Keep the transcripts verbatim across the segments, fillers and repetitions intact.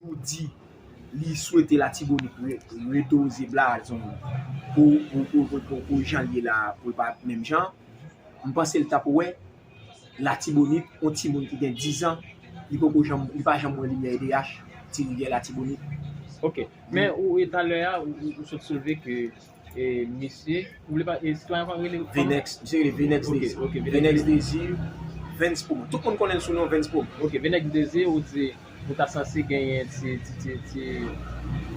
pou di li swete Latibonit re- redoze blazon pou, pou, pou, pou, pou, pou jan l ye la, pou l pa menm jan, m panse l t ap wè Latibonit, yon timoun ki gen diz an, li poko janm, li pa janm wè limyè E D H, Ti Rivyè Latibonit. Ok. Men ou e talè a, ou, ou, ou sot soulve ke e, misye, ou vle pa, e, sitwayen pa rele kòman? Venex, misye rele Venex Ok, Désir. ok, Venex Venex Désir. Désir, Vens pou mwen. Tout moun konnen l sou non Vens pou mwen. Ok, Venex Désir, ou di ou ta sanse genyen ti, ti, ti, ti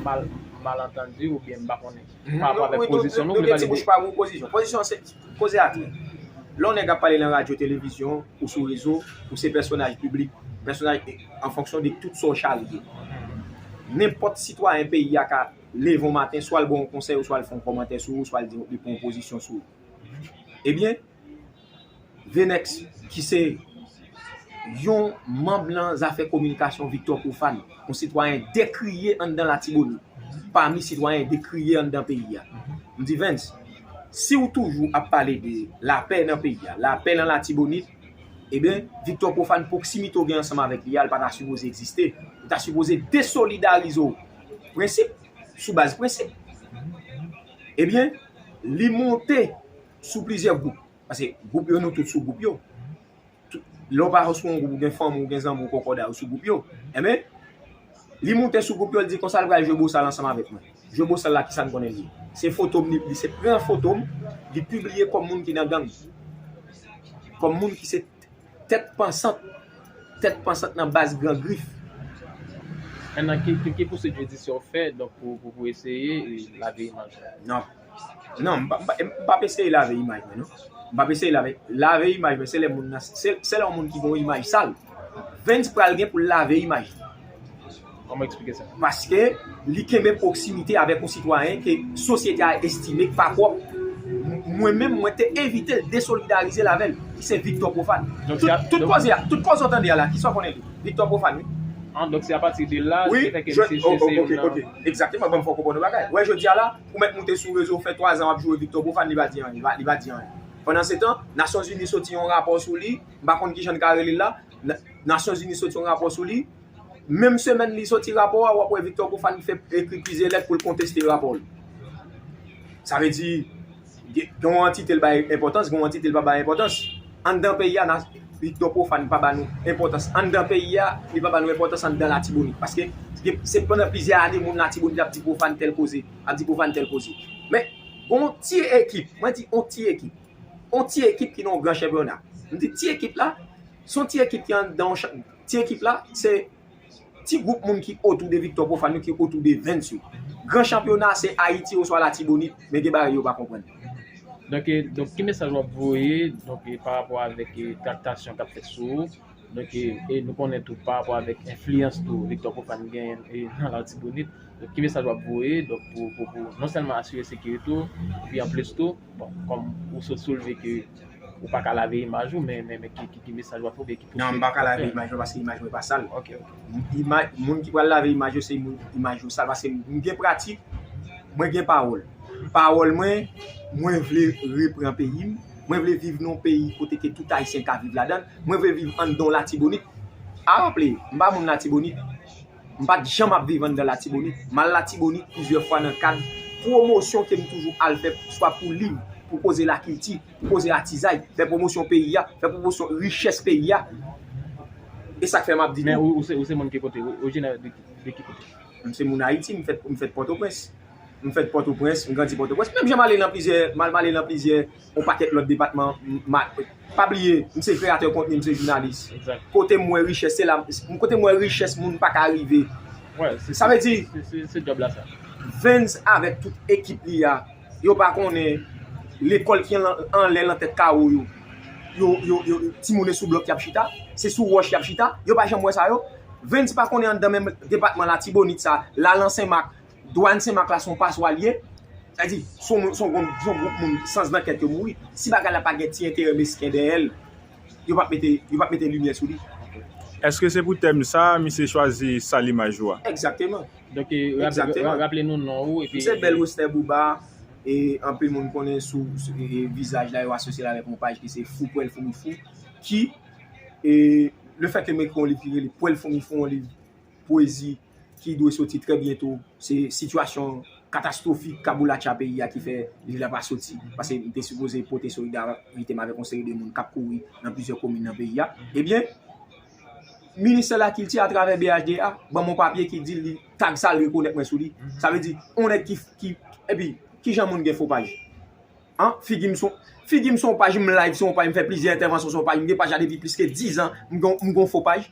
mal, malantandi oubyen m pa konnen. Pa rapò avèk pozisyon nou, nou vle gen ti pale bouch de. Pa pou pozisyon. Pozisyon se koze a klè. Lè yon nèg ap pale nan radyo, televizyon, ou sou rezo, ou se pèsonaj piblik, pèsonaj an fonksyon de tout sa w charye. Nenpòt sitwayen peyi a ka leve yon maten, swa l ba w yon konsèy, ou swa l fè yon kòmantè sou ou, swa l di li pran yon pozisyon sou ou. Ebyen, Venex, ki se yon manm nan zafè kominikasyon Victor Profane, yon sitwayen dekriye anndan Latibonit, pami sitwayen dekriye anndan peyi a. M di, Vens, si w toujou ap pale de lapè nan peyi a, lapè nan Latibonit, ebyen, Victor Profane, pwoksimite w gen ansanm avèk li a, l pa ta sipoze egziste. Ou ta sipoze desolidarize w. Prensip, sou baz prensip. Ebyen, li monte sou plizyè gwoup. Paske gwoup yo, nou tout sou gwoup yo. Tout- Lè w pa sou yon gwoup, ou gen fanmi, ou gen zanmi, ou kòkòday, ou sou gwoup yo. Enben, li monte sou gwoup yo, li di konsa l pral jwe bosal ansanm avèk mwen. Jwe bosal la, kisa n konnen l ye? Se foto m, li, li se pran foto m, li pibliye kòm moun ki nan gang. Kòm moun ki se tèt pansant, tèt pansant nan baz Gran Grif. Mennan, ki, ki, ki pwosedi jidisye w fè donk, pou, pou, pou eseye e, lave imaj ou? Non. Non, m pa- m pa- m p ap eseye lave imaj mwen, non. M p ap eseye lave, lave imaj mwen, se lè moun nan, se, se lè yon moun ki gen yon imaj sal. Vens pral gen pou l lave imaj li. Kòman eksplike sa? Paske li kenbe pwoksimite avèk yon sitwayen ke sosyete a estime k pa pwòp. M- Mwen menm, mwen te envite l desolidarize l avè l, ki se Victor Profane. Donk, Tout, se a- tout donk- koze a, tout koze w tande a la, ki sa w konnen li? Victor Profane, wi. An, donk se apati de la, Wi, ki fè ke je- misye oh, se oh, yon ok, nan ok. Egzakteman, ban m fè w konprann yon bagay. Wè, jodi a la, pou mèt monte sou rezo, fè twa zan w ap joure Victor Profane, li pa di anyen, li pa, li pa di anyen. Pandan se tan, Nasyonzini soti yon rapò sou li, m pa konn kijan n ka rele l la, Na- Nasyonzini soti yon rapò sou li, menm semèn li soti rapò a, w ap wè Victor Profane fè ekri plizyè lèt pou l konteste rapò l. Sa vle di, gen gen yon antite l bay enpòtans, gen yon antite l pa bay enpòtans. Anndan peyi a, na- Victor Profane pa ba nou enpòtans. Anndan peyi a, li pa ba nou enpòtans anndan Latibonit. Paske gen- se pandan plizyè ane moun Latibonit ap di Profane tèl koze, ap di Profane tèl koze. Men, gen yon ti ekip, mwen di yon ti ekip, yon ti ekip ki nan yon gran chanpyona. M di ti ekip la, se yon ti ekip ki anndan yon chan- ti ekip la, se ti gwoup moun ki otou de Victor Profane yo, ki otou de Vens yo. Gran chanpyona se Ayiti oswa Latibonit, men gen bagay yo pa konprann. Donk, e, donk, ki mesaj w ap voye donk, e, pa rapò avèk e, traktasyon k ap fèt sou ou? Donk, e, e nou konnen tou pa rapò avèk enfliyans tou Victor Profane genyen e, nan Latibonit. Donk, ki mesaj w ap voye donk, pou, pou, pou non sèlman asire sekirite w, epi anplis tou, bon, kòm ou sot soulve ke ou pa ka lave imaj ou, men, men, men ki, ki, ki mesaj w ap voye ki pou Non, m pa ka lave imaj mwen paske imaj mwen pa sal. Ok, ok. Imaj, moun ki pral lave imaj yo, se moun imaj yo sal. Paske m gen pratik, mwen gen pawòl. Pawòl mwen, mwen vle repran peyi m. Mwen vle viv nan yon peyi kote ke tout Ayisyen ka viv ladan l. Mwen vle viv anndan Latibonit. A raple, m pa moun Latibonit. M pa t janm ap viv anndan Latibonit. M al Latibonit plizyè fwa nan kad pwomosyon ke m toujou al fè, swa pou liv, pou koze lakilti, pou koze atizay, fè pwomosyon peyi a, fè pwomosyon richès peyi a. E sa k fè m ap di Men tou. Ou, ou, se, ou se moun ki kote? Ou orijinè de, ki- de ki kote? M se moun Ayiti, m fèt, m fèt Pòtoprens. M fèt Pòtoprens, m grandi Pòtoprens. Menm jan m ale nan plizyè, m al m ale nan plizyè, yon pakèt lòt depatman. M, m, pa bliye, m se kreyatè kontni, m se jounalis. Egzak. Kote m wè richès, se la, kote m wè richès moun pa ka rive. Wè, se, Sa vle di, se, se, se djòb la sa. Vens avèk tout ekip li a, yo pa konnen lekòl ki an- anlè lan tèt kawo yo. Yo, yo, yo, timoun e sou blòk y ap chita, se sou wòch y ap chita, yo pa janm wè sa yo. Vens pa konnen anndan menm depatman Latibonit sa, la lan Senmak, dwàn Senmak la se yon paswa l ye. Sa di, se yon moun- se yon gwoup- se yon gwoup moun sans nan kèt yo mouri. Si bagay la pa gen ti enterè mesken dèyè l, yo p ap mete, yo p ap mete limyè sou li. Èske se pou tèm sa a misye chwazi sal imaj ou a? Egzakteman. Donk, e, raple, Egzakteman. Ra- raple nou non ou epi. M se Bèl Wester Bouba, e anpil moun konnen sou, sou e, e, vizaj la, yo asosye l avèk yon paj ki se Fou Pwèl Foumi Fou, ki, e, le fèt ke m ekri yon liv ki rele Pwèl Foumi Fou, yon liv pwezi, ki dwe soti trè byento. Se sitiyasyon katastwofik kaboulachya peyi a ki fè li la pa soti. Paske m te sipoze pote solidarite m avèk yon seri de moun k ap kouri nan plizyè komin nan peyi a. Ebyen, Ministè Lakilti, atravè B H D A, ban m yon papye ki di li tag sa, l rekonèt mwen sou li. Sa vle di, yon nèg ki, ki, epi, kijan moun gen fo paj? An, figi m son, figi m son paj, m live son paj, m fè plizyè entèvansyon son paj, m gen paj la depi plis ke diz an, m gen, m gen fo paj.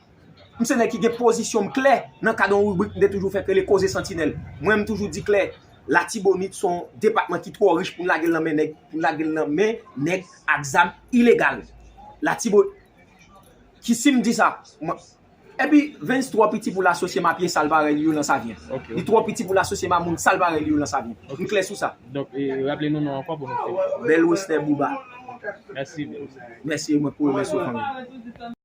M se nèg ki gen pozisyon m klè nan kad yon ribrik m te toujou fè k rele Koze Santinèl. Mwen, m toujou di klè, Latibonit se yon depatman ki twò rich pou n lage l nan men nèg, pou n lage l nan men nèg ak zam ilegal. Latibo-, ki si m di sa, mwen, epi Vens twò piti pou l asosye m a pye sal parèy li yo nan Savyen. Li twò piti pou l asosye m a moun sal parèy li yo nan Savyen. M klè sou sa. Donk, e, raple nou non ankò pou nou fini. Bèl Westè Bouba. Mèsi, Bèl Westè. Mèsi, mwen pou remèsye fanmi.